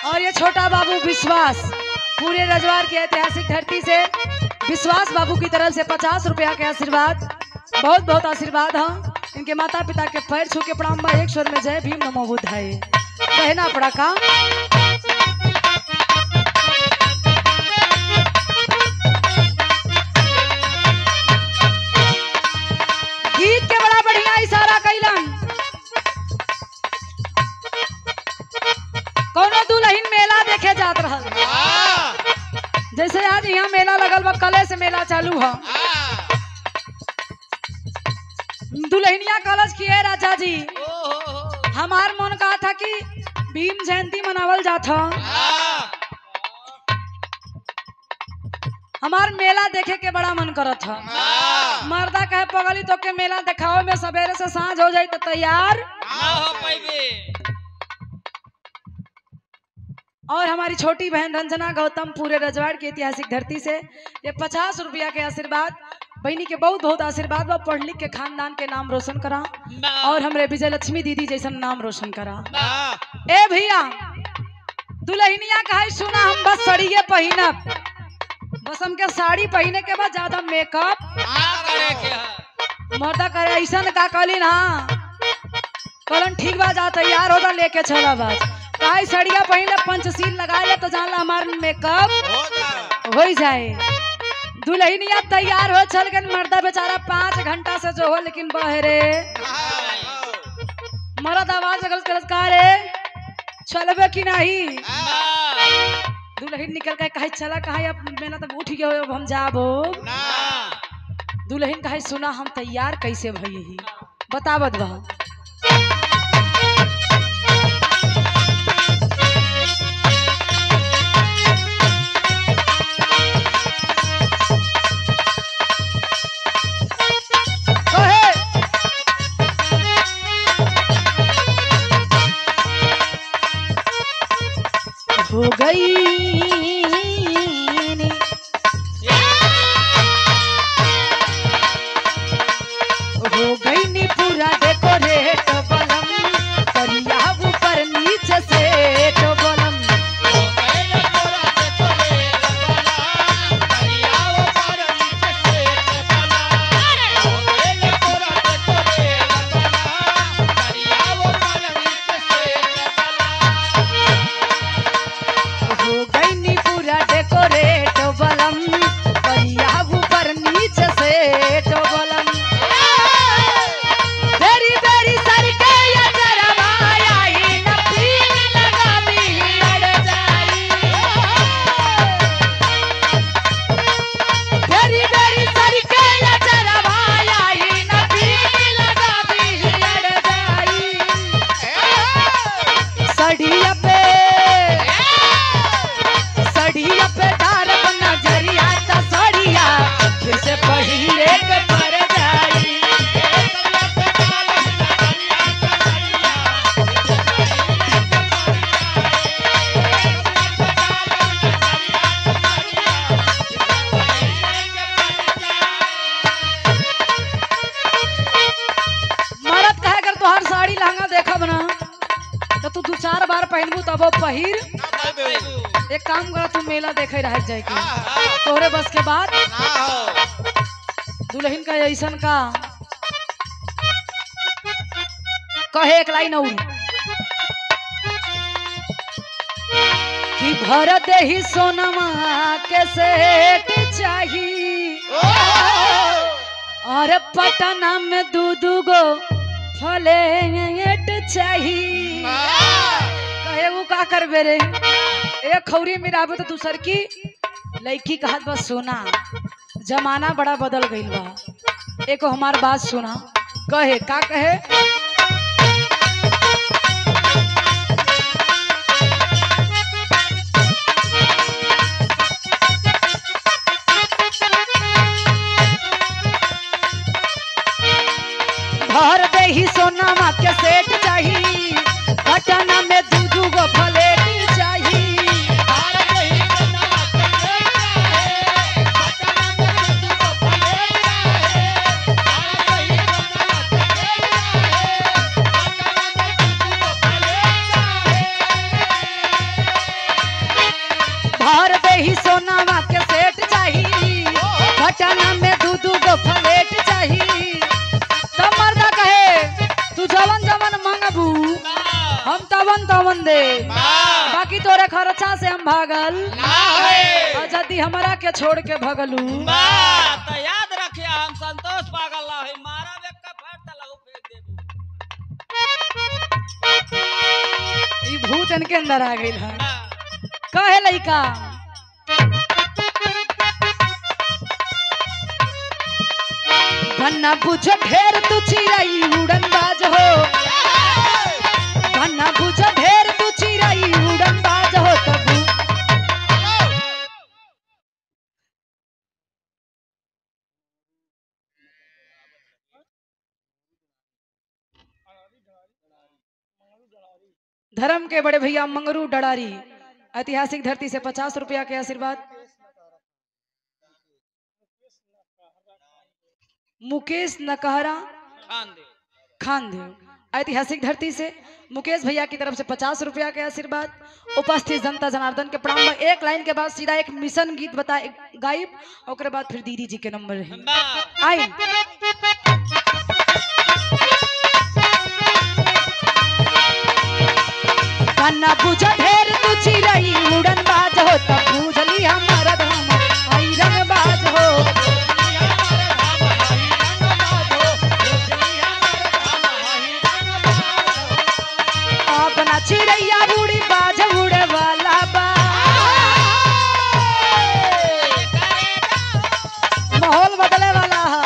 और ये छोटा बाबू विश्वास पूरे रजवार की ऐतिहासिक धरती से विश्वास बाबू की तरफ से 50 रुपया के आशीर्वाद, बहुत बहुत आशीर्वाद। हाँ, इनके माता पिता के पैर छू के प्रणाम बा। एक स्वर में जय भीम नमो बुद्धाय कहना पड़ा का। गीत के बड़ा बढ़िया इशारा कैलन। कोनो दुल्हन मेला देखे जात रहल, जैसे आज यहाँ मेला लगल बा, कले से मेला चालू है। दुल्हनिया कॉलेज किए राजा जी, हमार मन कहा था कि भीम जयंती मनावल जात ह, हमार मेला देखे के बड़ा मन करत ह। मर्दा कहे पगली तो के मेला देखाओ में सवेरे से सांझ हो जाई तो तैयार ना हो पाइबे। और हमारी छोटी बहन रंजना गौतम पूरे रजवाड़ की ऐतिहासिक धरती से ये 50 रुपया के आशीर्वाद, बहनी के बहुत बहुत आशीर्वाद बा। पढ़ लिख के खानदान के नाम रोशन करा और हमरे विजय लक्ष्मी दीदी जैसा नाम रोशन करा। ए भैया दुल्हनिया कहे सुना हम बस साड़िए पहिनब, बस हमके साड़ी पहने के बाद ज्यादा मेकअप मर्दा करे ऐसा का कहली ना, कहलन ठीक बा जा तैयार होता लेके चला बाज। काहे साड़िया पहन ले पंचशील लगा ले तो जानला हमार मेकअप हो जाए। दुल्हनिया तैयार हो चल गए, मर्दा बेचारा 5 घंटा से जो हो लेकिन बहरे मर्द आवाज लगल करत का रे चलबे कि नहीं। दुल्हन निकल के कहे चला, कहे अब मेला तब उठ गयो अब हम जाबो। दुल्हन कहे सुना हम तैयार कैसे भई बतावत बा। हो गई हो गई नी पूरा डेकोरेट बलम, करिया ऊपर नीचे से तो बलम। डेकोरेट बलम, करिया ऊपर नीचे से तो बलम। बेरी बेरी सर के आई न पीन लगा दी लड़ जाई। बेरी बेरी सर के आई न पीन लगा दी लड़ जाई। सड़िया पे सड़िया पे डारब नजरिया त सड़िया फिर से पहिरे के पर जाई। मरद कहे अगर तुहार साड़ी लहंगा देखब ना तो तू 2-4 बार पहनबू तब वो पहिर। एक काम कर तू मेला देखे रह जाए के तोहरे बस के बाद। दुल्हन का ऐसन का कहे एक लाइन और कि भर देही सोनमा के सेट चाही और पटना में 2-2 गो फ्लैट चाही। कहे वो का करबे रे, एक खौरी में आवे तो दूसर की लड़की कहत बस सोना जमाना बड़ा बदल गइल बा, एक हमार बात सुना। कहे का कहे भर देही सोनमा के सेट चाही, पटना में 2-2 गो फ्लैट चाही। पटना में दू दू गो फ्लैट चाहिए। तब मर्दा कहे तू जवन जवन मांगबू हम तवन तवन दे, बाकी तोरे खर्चा से हम भागल और यदि हमरा के छोड़ के भगलू तो याद रखिए हम संतोष पागल ना है, मारा बेक का फाड़ तलाऊ फेंक देबू। ई भूत इनके अंदर आ गइल है। कहे लइका भन्ना बुझ ढेर तू चिरई उड़न बाज हो, भन्ना बुझ ढेर तू चिरई उड़न बाज हो। तबू धर्म के बड़े भैया मंगरू डड़ारी ऐतिहासिक धरती से 50 रुपया के आशीर्वाद। मुकेश नकहरा खानदेव ऐतिहासिक धरती से मुकेश भैया की तरफ से 50 रुपया के आशीर्वाद। उपस्थित जनता जनार्दन के प्रणाम। एक लाइन के बाद सीधा एक मिशन गीत बता गायब, और बाद फिर दीदी जी के नंबर है। आई कन्ना बुझ ढेर तू चिरई उड़न बाज हो, तब बुझली हमारा धाम आई रंग बाज हो। अपना चिड़ैया उड़ी बाज उड़े वाला बा, माहौल बदले वाला है।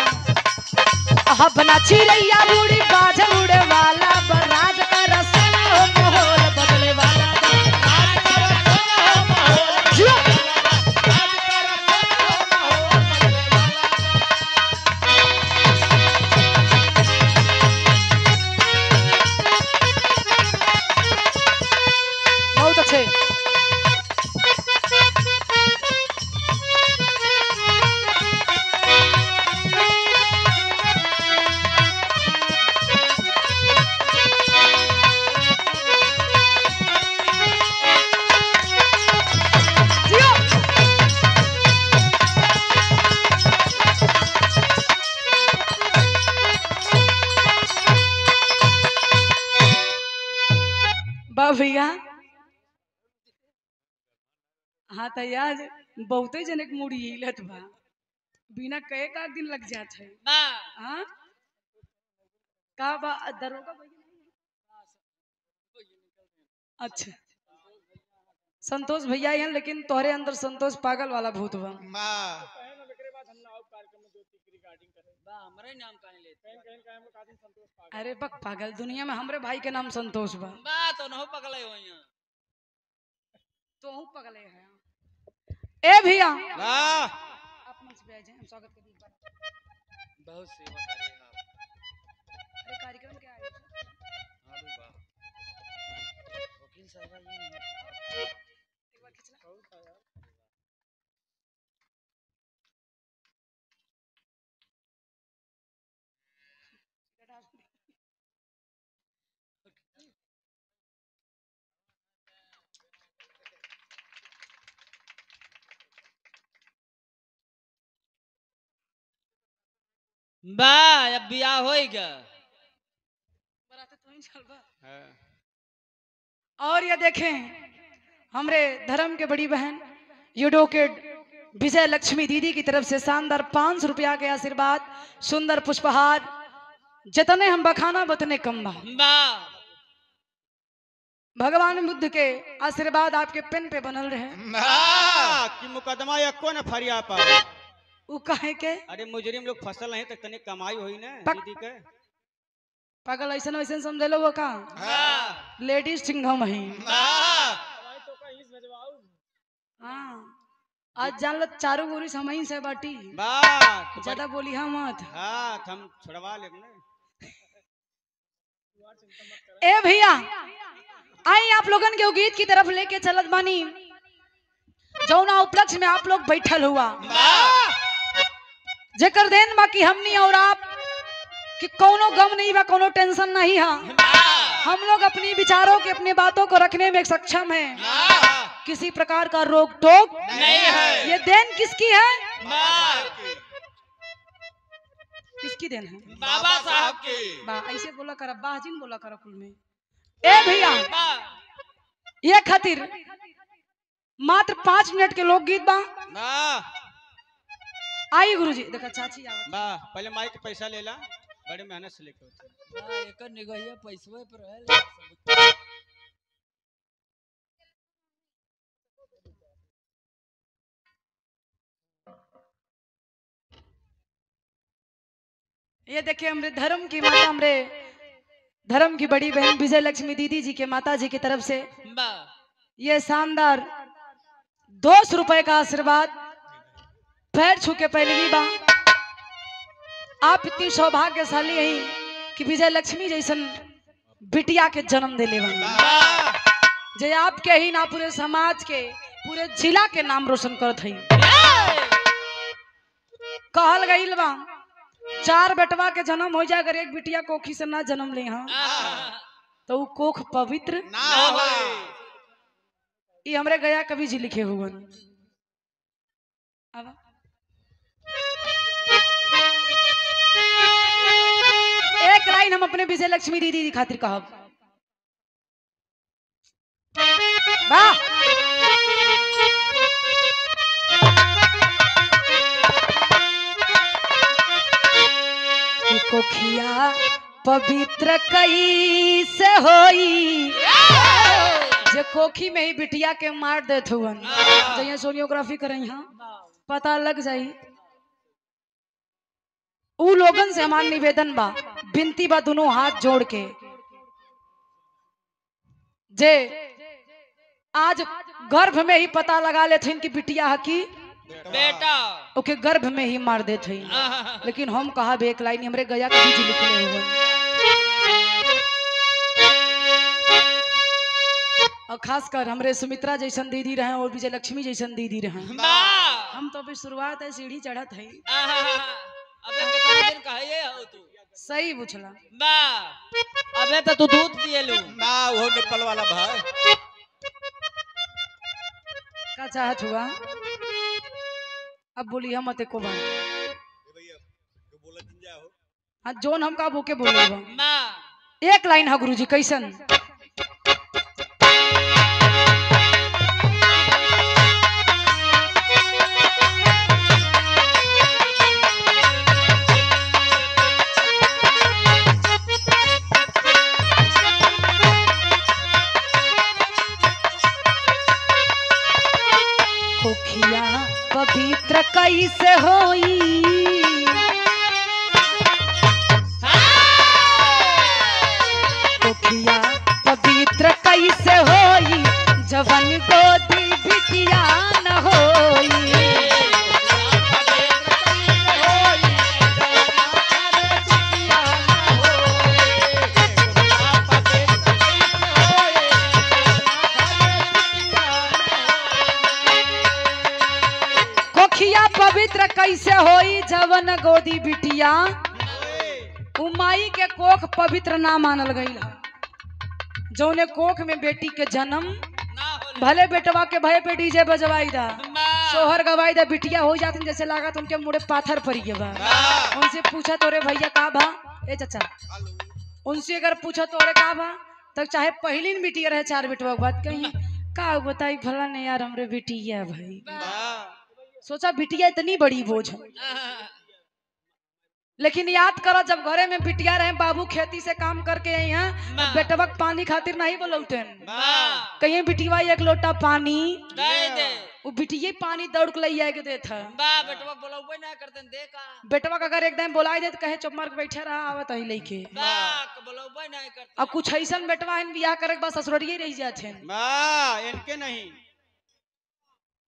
अपना चिड़ैया उड़ी बाज उड़े वाला बा, राज का रसना हो माहौल बदले वाला बा। बहुत अच्छे। भैया हाँ तो यार बहुते जनक मुड़ी हिलत बा, बिना कहे का दिन लग जात है। हाँ का बा दरोगा भैया? अच्छा संतोष भैया हैं, लेकिन तोहरे अंदर संतोष पागल वाला भूत बा। अरे बक पागल, दुनिया में हमरे भाई के नाम संतोष बा। तो न पगले हो तो हूं पगले हैं। ए भैया आप मंच पे आ जाएं, हम स्वागत कर एक बार। बहुत सेवा करे आप। अरे कार्यक्रम क्या है? अरे वाह वकील साहब ये एक बार खिंचला। बा अब बियाह होएगा। और ये देखें हमरे धर्म के बड़ी बहन एडवोकेट विजय लक्ष्मी दीदी की तरफ से शानदार 500 रुपया के आशीर्वाद, सुंदर पुष्पहार। जितने हम बखाना बतने कम बा। भगवान बुद्ध के आशीर्वाद आपके पेन पे बनल रहे कि मुकदमा एको न फरिया पा। उ काहे के? अरे मुजरिम लोग फसल नहीं तो तने कमाई होई ना दीदी के। पागल ऐसा वैसन समझ लो वो का लेडीज सिंघम है। हाँ आज जान लो चारों गोरी समय से बाटी ज्यादा बोली हम मत। हाँ हम छुड़वा लेब ना। ए भैया आई आप लोगन के गीत की तरफ लेके चलत बानी, जौना उपलक्ष्य में आप लोग बैठल हुआ जेकर देन बाकी हमनी और आप कि कोनो गम नहीं बा, कोनो टेंशन नहीं है। हम लोग अपनी विचारों के अपनी बातों को रखने में सक्षम है, किसी प्रकार का रोक टोक नहीं है। ये then किसकी है? किसकी then है? बाबा साहब की। बा ऐसे बोला कर बाहजिन बोला कर कुल में। ए भैया ये खातिर मात्र 5 मिनट के लोकगीत बा। आई गुरुजी देखा चाची आवत बा पहले माइक पैसा लेला, बड़े मेहनत से लेके होते। एकर निगहिया पैसवे पर है। ये देखिए हमरे धर्म की माता, हमरे धर्म की बड़ी बहन विजय लक्ष्मी दीदी जी के माता जी की तरफ से ये शानदार 200 रुपए का आशीर्वाद पैर छू के पहले बा। आप इतनी सौभाग्यशाली हैं कि विजय लक्ष्मी जैसन बिटिया के जन्म दिले बा, जे आपके ही ना पूरे समाज के पूरे जिला के नाम रोशन करत हई। कहल गईल बा 4 बेटवा के जन्म हो जाए अगर एक बिटिया कोखी से ना जन्म ले हाँ तो वो कोख पवित्र ना होए। ये हमरे गया कवि जी लिखे हुए। अब एक लाइन हम अपने विजय लक्ष्मी दीदी खातिर कहब। वाह कोखिया पवित्र कैसे होई, जे कोखी में ही बिटिया के मार देत हुवन, जइया सोनियोग्राफी करई हां पता लग जाई। उ लोगन से हमार निवेदन बा, विनती बा दोनों हाथ जोड़ के, जे आज गर्भ में ही पता लगा लेथिन कि बिटिया है की बेटा, ओके गर्भ में ही मार देत हई। लेकिन हम कहा एक लाइन हमरे गया के जी लिखले हुए। और खासकर हमरे सुमित्रा जैसन दीदी रहे और विजय लक्ष्मी जैसन दीदी रहे। हम तो अभी शुरुआत है, सीढ़ी चढ़त है। अबे कितना दिन कहिए हो तू? सही पूछला। अबे तो तू दूध पिएलू ना, वो निप्पल वाला भाई का चाहत हुआ? अब बोली हम मत को बा हाँ जोन हम का बोके बोले बा। एक लाइन है गुरुजी कैसन? कोखिया पवित्र कैसे होई, कोखिया पवित्र कैसे होई, जवन गोदी बिटिया न होई। कोखिया पवित्र कैसे होई, जवन गोदी बिटिया। उमाई के कोख पवित्र ना मानल गईल है, जौने कोख में बेटी के जन्म भले बेटवा के भय पे डीजे बजवाई दा, सोहर गवाई दा, बिटिया हो जात जैसे लागत उनके मुड़े पाथर पड़ गए बा। उनसे पूछा तोरे भैया का भा, ए चाचा, उनसे अगर पूछा तोरे का भा तब चाहे पहली बिटिया रहे 4 बेटवा के बाद कहीं का बताई भला नहीं यार हमरे बिटिया भाई। सोचा बिटिया इतनी बड़ी बोझ है, लेकिन याद करो जब घरे में बिटिया रहे, बाबू खेती से काम करके आई हैं, तो बेटवक पानी खातिर नहीं बोलौते, कहीं बिटिया एक लोटा पानी दे दे, वो बिटिये पानी दौड़ के ले आके देत है। बेटवा बोलौबे ना करते दे का, बेटवा अगर एकदम बोलाई दे तो कहे चुप मार के बैठे रहा आवत ही लेके, बोलौबे ना करते। अब कुछ ऐसन बेटवा हन बियाह करे के बाद ससुरारिये रह जात हन। बा इनके नहीं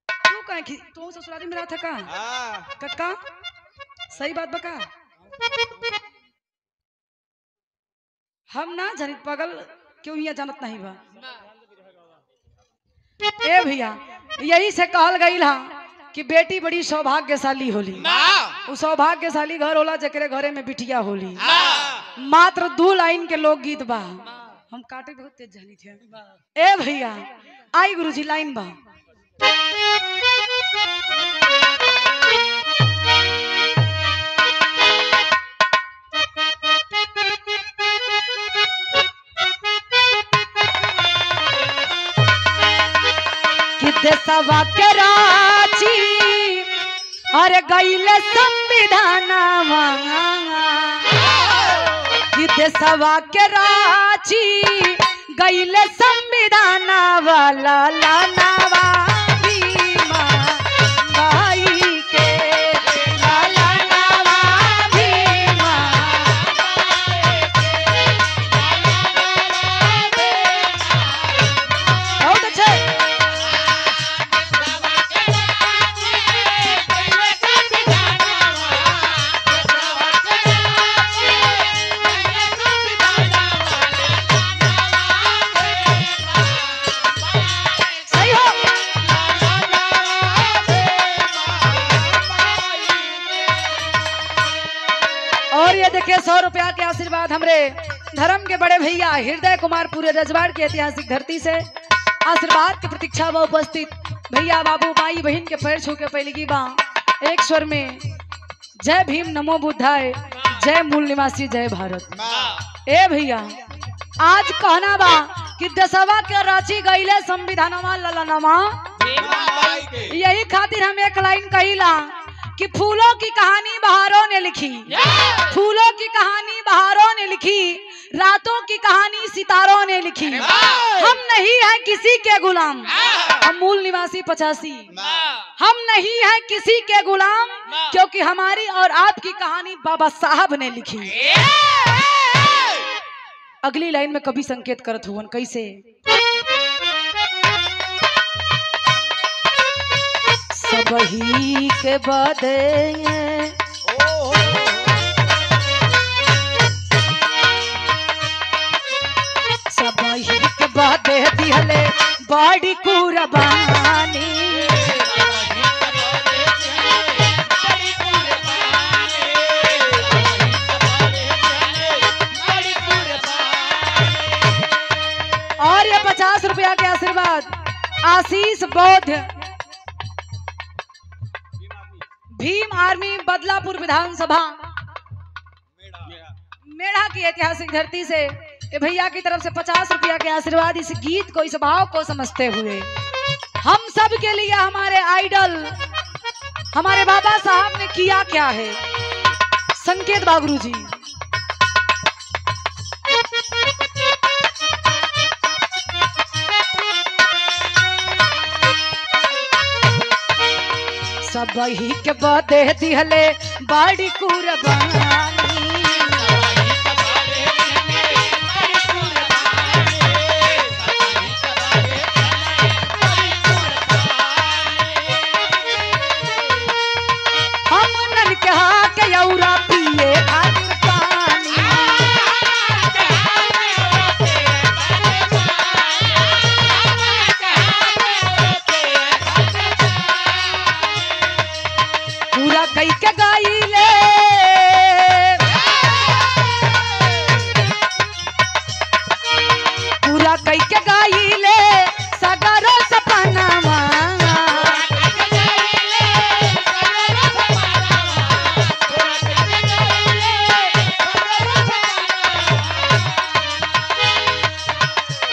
तू काहे तू ससुरारी में रहा था का? कक्का सही बात बका, हम ना जानित पागल क्यों यहाँ जानत नहीं बा। ए भैया यही से कहल गईल हा कि बेटी बड़ी सौभाग्यशाली होली, उ सौभाग्यशाली घर होला जकरे घरे में बिटिया होली। मात्र 2 लाइन के लोकगीत बा, हम काटे बहुत तेज जानी थे। ए भैया आई गुरुजी लाइन बा। देशवा के रांची अरे गईले संविधानवा, कि देशवा के रांची गईले संविधानवा ललनवा भीमा भाई के, ललनवा भीमा। बहुत अच्छे। सही हो। और ये देखिए 100 रुपया के आशीर्वाद हमरे धर्म के बड़े भैया हृदय कुमार पूरे रजवाड़ की ऐतिहासिक धरती से आशीर्वाद की प्रतीक्षा में उपस्थित भैया बाबू माई बहन के पैर छू के पैलगी बा एक स्वर में जय भीम नमो बुद्धाय, जय मूल निवासी, जय भारत। ए भैया आज कहना बा कि दसवा के रांची गईले संविधानवा ललनवा, यही खातिर हम एक लाइन कहिला कि फूलों की कहानी बहारों ने लिखी, फूलों की कहानी बहारों ने लिखी, रातों की कहानी सितारों ने लिखी, हम नहीं है किसी के गुलाम, हम मूल निवासी 85, हम नहीं है किसी के गुलाम, क्योंकि हमारी और आपकी कहानी बाबा साहब ने लिखी। अगली लाइन में कभी संकेत करत हुवन कैसे, सबही के बदे सबही के बदे दिहले बड़ी कुर्बानी, और ये 50 रुपया के आशीर्वाद आशीष बौद्ध भीम आर्मी बदलापुर विधानसभा मेढ़ा की ऐतिहासिक धरती से ये भैया की तरफ से 50 रुपया के आशीर्वाद। इस गीत को, इस भाव को समझते हुए हम सब के लिए हमारे आइडल हमारे बाबा साहब ने किया क्या है, संकेत बागरू जी। सबही के बदे दिहले बड़ी कुर्बानी, हम नन के हाथ औरा पिए खातिर पानी, पूरा कई के गाइले पूरा कई के गाइले सगरो सपनावा,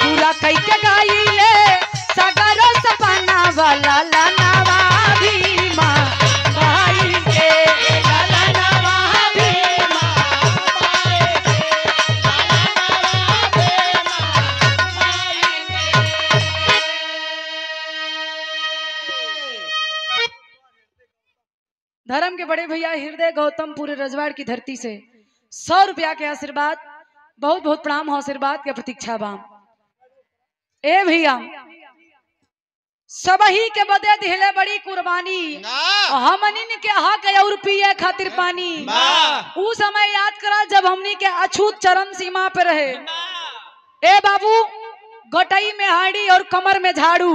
पूरा कई के गाइले सगरो सपनावा ललनवा भीमा भाई के, ललनवा भीमा। धर्म के बड़े भैया हृदय गौतम पूरे रजवाड़ की धरती से 100 रुपया के आशीर्वाद, बहुत बहुत प्रणाम हो, आशीर्वाद के प्रतीक्षा बाम। ए भैया सबही के बदे दिहले बड़ी कुर्बानी, हमनिन के हक और पिए खातिर पानी। उ समय याद करा जब हमनी के अछूत चरम सीमा पे रहे। ए बाबू गटई में हाड़ी और कमर में झाड़ू,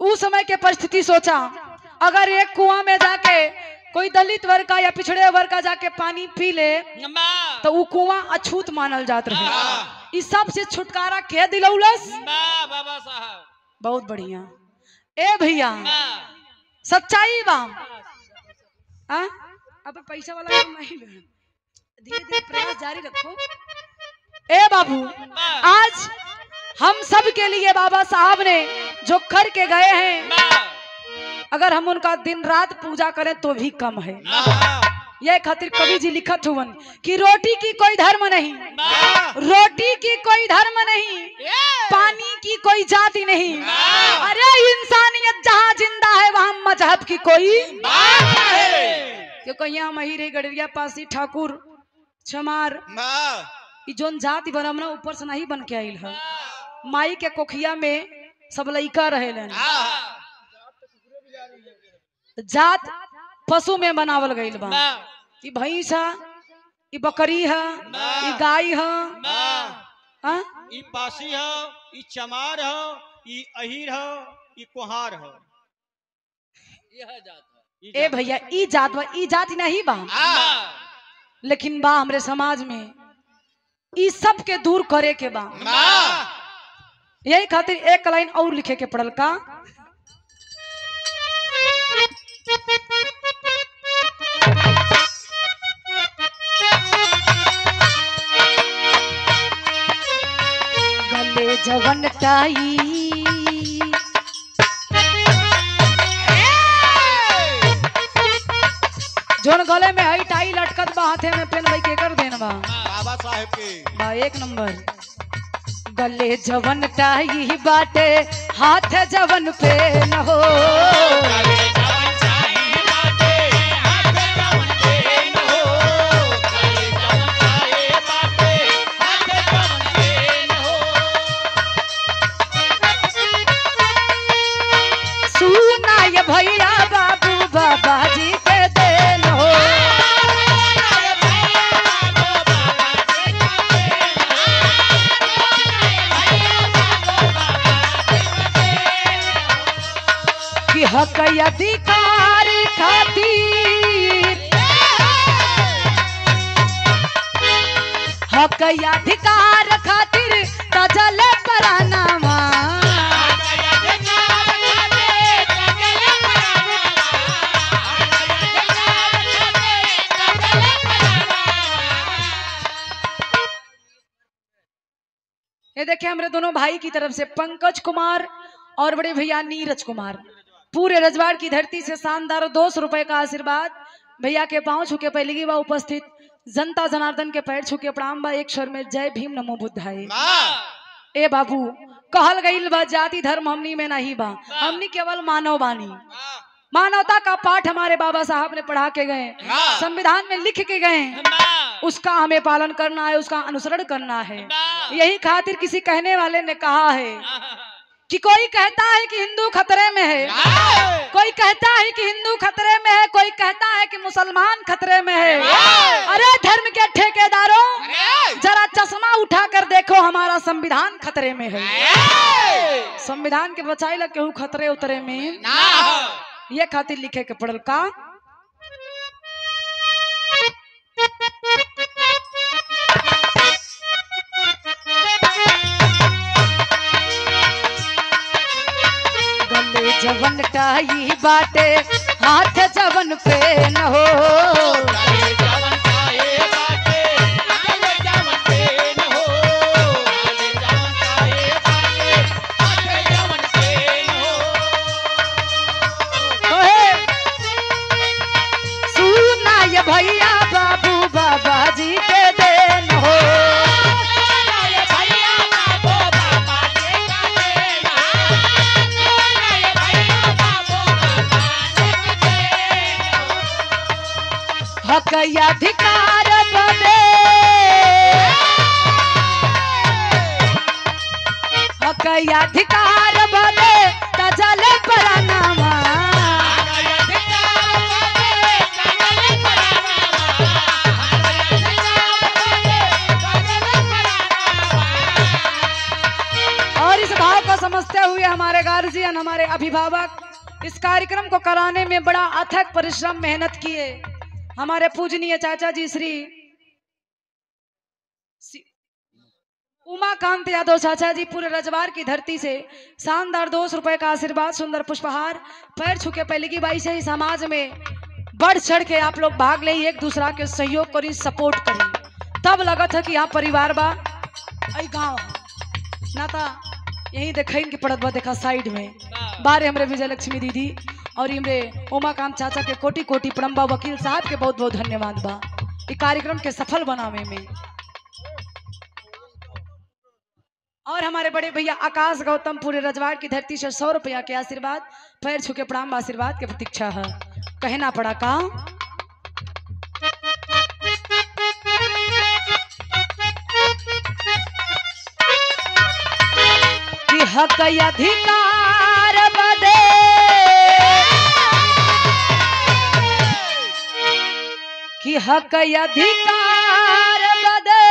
उस समय के परिस्थिति सोचा। अगर एक कुआं में जाके कोई दलित वर्ग का या पिछड़े वर्ग का जाके पानी पी ले तो वो कुआं अछूत मानल जात रहे। इस सब से छुटकारा के दिलौलस बाबा साहब। बहुत बढ़िया। ए भैया सच्चाई बा। अब पैसा वाला काम नहीं, धीरे धीरे प्रयास जारी रखो। ए बाबू आज हम सब के लिए बाबा साहब ने जो करके गए हैं, अगर हम उनका दिन रात पूजा करें तो भी कम है। यह खातिर कवि जी लिखत हुवन कि रोटी की कोई धर्म नहीं, रोटी की कोई धर्म नहीं, पानी की कोई जाति नहीं, अरे इंसानियत जहाँ जिंदा है वहाँ मजहब की कोई बात नहीं। क्योंकि यहाँ मही गडरिया पासी ठाकुर चमार जोन जाति बनम ना ऊपर से नहीं बन के आयल है। माई के कोखिया में सब लइका रहेलन, जात पशु में बनावल गईल बा। ई भैंस है, ई बकरी है, ई गाय है, ई पासी है, ई चमार है, ई अहीर है, ई कोहार है। ए भैया ई जात बा, ई जात नहीं बा, लेकिन बा हमरे समाज में ई सब के दूर करे के बा। यही खातिर एक लाइन और लिखे के पड़ल का, गले जवन टाई जोन गले में हई टाई लटकत बा, हाथे में पेन भाई के कर देन बा बाबा साहेब के बा एक नंबर। गले जवन टाई बाटे हाथ जवन पे न हो, गले जवन टाई बाटे हाथ जवन पे न हो, गले जवन टाई बाटे हाथ जवन पे न हो। सुना ये भैया बाबू बाबा जी के देन हो, कि हक अधिकार खातिर, हक अधिकार खातिर तजल परानामा। ये देखिए हमारे दोनों भाई की तरफ से पंकज कुमार और बड़े भैया नीरज कुमार, पूरे रजवाड़ की धरती से शानदार 200 रुपए का आशीर्वाद। भैया के पांव छू के पहली बा उपस्थित जनता जनार्दन के पैर छू के प्रणाम बा। एक स्वर में जय भीम नमो बुद्धाय। ए बाबू कहल गईल बा जाति धर्म हमनी में नहीं बा, हमनी केवल मानव बानी। मानवता का पाठ हमारे बाबा साहब ने पढ़ा के गए, संविधान में लिख के गए, उसका हमें पालन करना है, उसका अनुसरण करना है। यही खातिर किसी कहने वाले ने कहा है कि कोई कहता है कि हिंदू खतरे में है, कोई कहता है कि हिंदू खतरे में है, कोई कहता है कि मुसलमान खतरे में है। अरे धर्म के ठेकेदारों जरा चश्मा उठा कर देखो, हमारा संविधान खतरे में है। संविधान के बचाई ला केहू खतरे उतरे में ये खातिर लिखे के पड़ल का, गले जवन टाई बाटे हाथ जवन पे न हो, गले जवन टाई बाटे हाथ जवन पे न हो, गले जवन टाई बाटे हाथ जवन पे न हो। सुना ये भैया बाबू बाबा जी के देन हो, हक अधिकार बदे, हक अधिकार बदे तजल परानामा। और इस भाव को समझते हुए हमारे गार्जियन, हमारे अभिभावक इस कार्यक्रम को कराने में बड़ा अथक परिश्रम मेहनत किए। हमारे पूजनीय चाचा जी श्री उमाकांत यादव चाचा जी पूरे रजवार की धरती से शानदार 200 रुपए का आशीर्वाद, सुंदर पुष्पहार, पैर छू के पहले की बाई से ही समाज में बढ़ चढ़ के आप लोग भाग ले, एक दूसरा के सहयोग करी, सपोर्ट करी, तब लगत है कि यहाँ परिवार बा, ऐ गाँव। ना ता यही देखइन के पड़त बा, देखा साइड में बारे हमरे विजय लक्ष्मी दीदी और हमरे उमाकांत चाचा के कोटि कोटि प्रणाम बा। वकील साहब के बहुत बहुत धन्यवाद बा ई कार्यक्रम के सफल बनावे में। और हमारे बड़े भैया आकाश गौतम पूरे रजवाड़ की धरती से 100 रुपया के आशीर्वाद, पैर छू के प्रणाम आशीर्वाद के प्रतीक्षा है। कहना पड़ा का कि हक अधिकार बदे, कि हक अधिकार बदे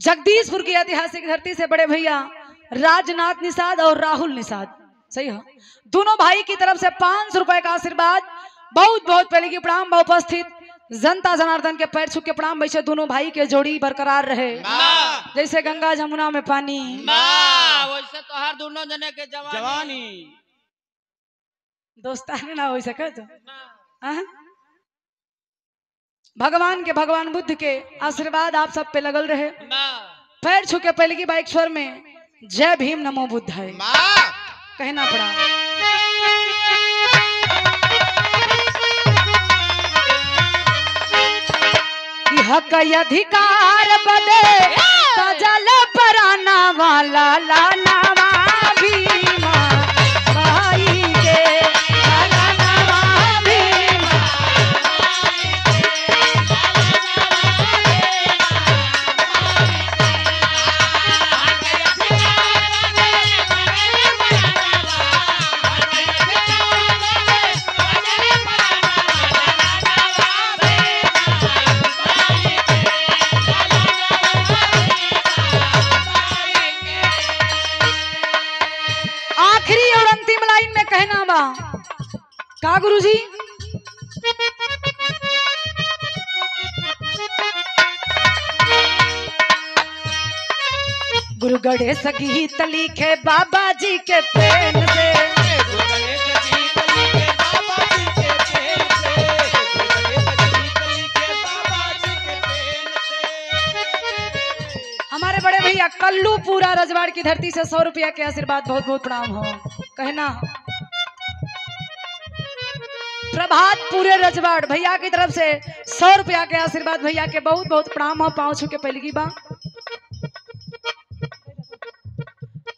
जगदीशपुर की ऐतिहासिक धरती से बड़े भैया राजनाथ निषाद और राहुल निषाद, सही है, दोनों भाई की तरफ से 500 रुपए का आशीर्वाद, बहुत बहुत पहले की प्रणाम। उपस्थित जनता जनार्दन के पैर छू के प्रणाम। वैसे दोनों भाई के जोड़ी बरकरार रहे जैसे गंगा जमुना में पानी, वैसे तो हर दोनों जने के जवानी दोस्ताना ना हो सके तो भगवान के, भगवान बुद्ध के आशीर्वाद आप सब पे लगल रहे। पैर छू के पहले की बाइक स्वर में जय भीम नमो बुद्ध है कहना पड़ा। कि हक अधिकार बदे सजल पराना वाला लाना भीमा भाई के, लाना भीमा। आखिरी और अंतिम लाइन में कहना बा का गुरुजी, गुरु गणेश गीत लिखे बाबा जी के पेन से, हमारे बड़े भैया कल्लू पूरा रजवाड़ की धरती से 100 रुपया के आशीर्वाद, बहुत बहुत प्रणाम हो। कहना प्रभात पूरे रजवाड़ भैया की तरफ से 100 रुपया के आशीर्वाद, भैया के बहुत बहुत प्रणाम हो। पाँव छू के पहली की बा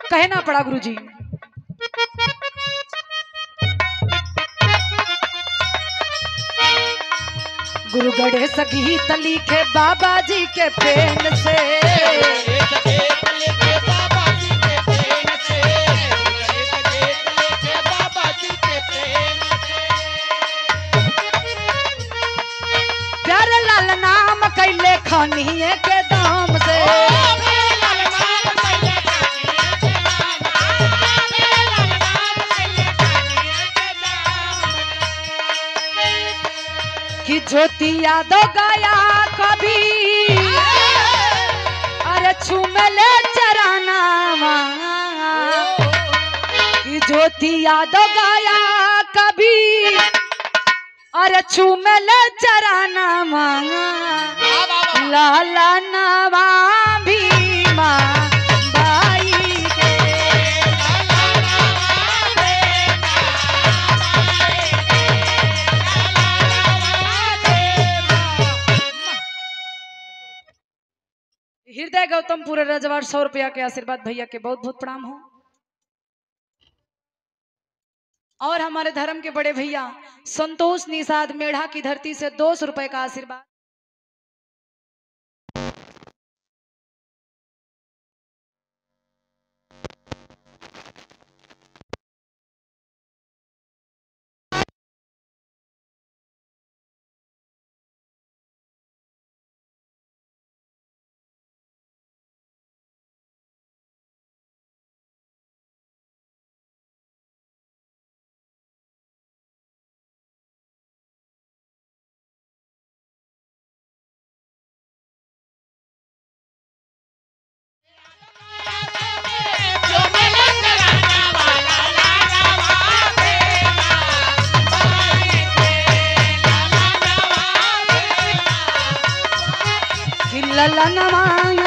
कहना पड़ा गुरुजी। गुरु गणेश गीत लिखे बाबा जी के पेन से, प्यारे लाल नाम कैले खनिए के दाम से, कि ज्योति यादव गया कभी अरे छुमले चराना, कि ज्योति यादव गया कभी अरे छुमले चराना, लाला नवा भीमा बाई के। हृदय गौतम पूरे रजवाड़ 100 रुपया के आशीर्वाद, भैया के बहुत बहुत प्रणाम हो। और हमारे धर्म के बड़े भैया संतोष निषाद मेढ़ा की धरती से 200 रुपए का आशीर्वाद। ललनवा।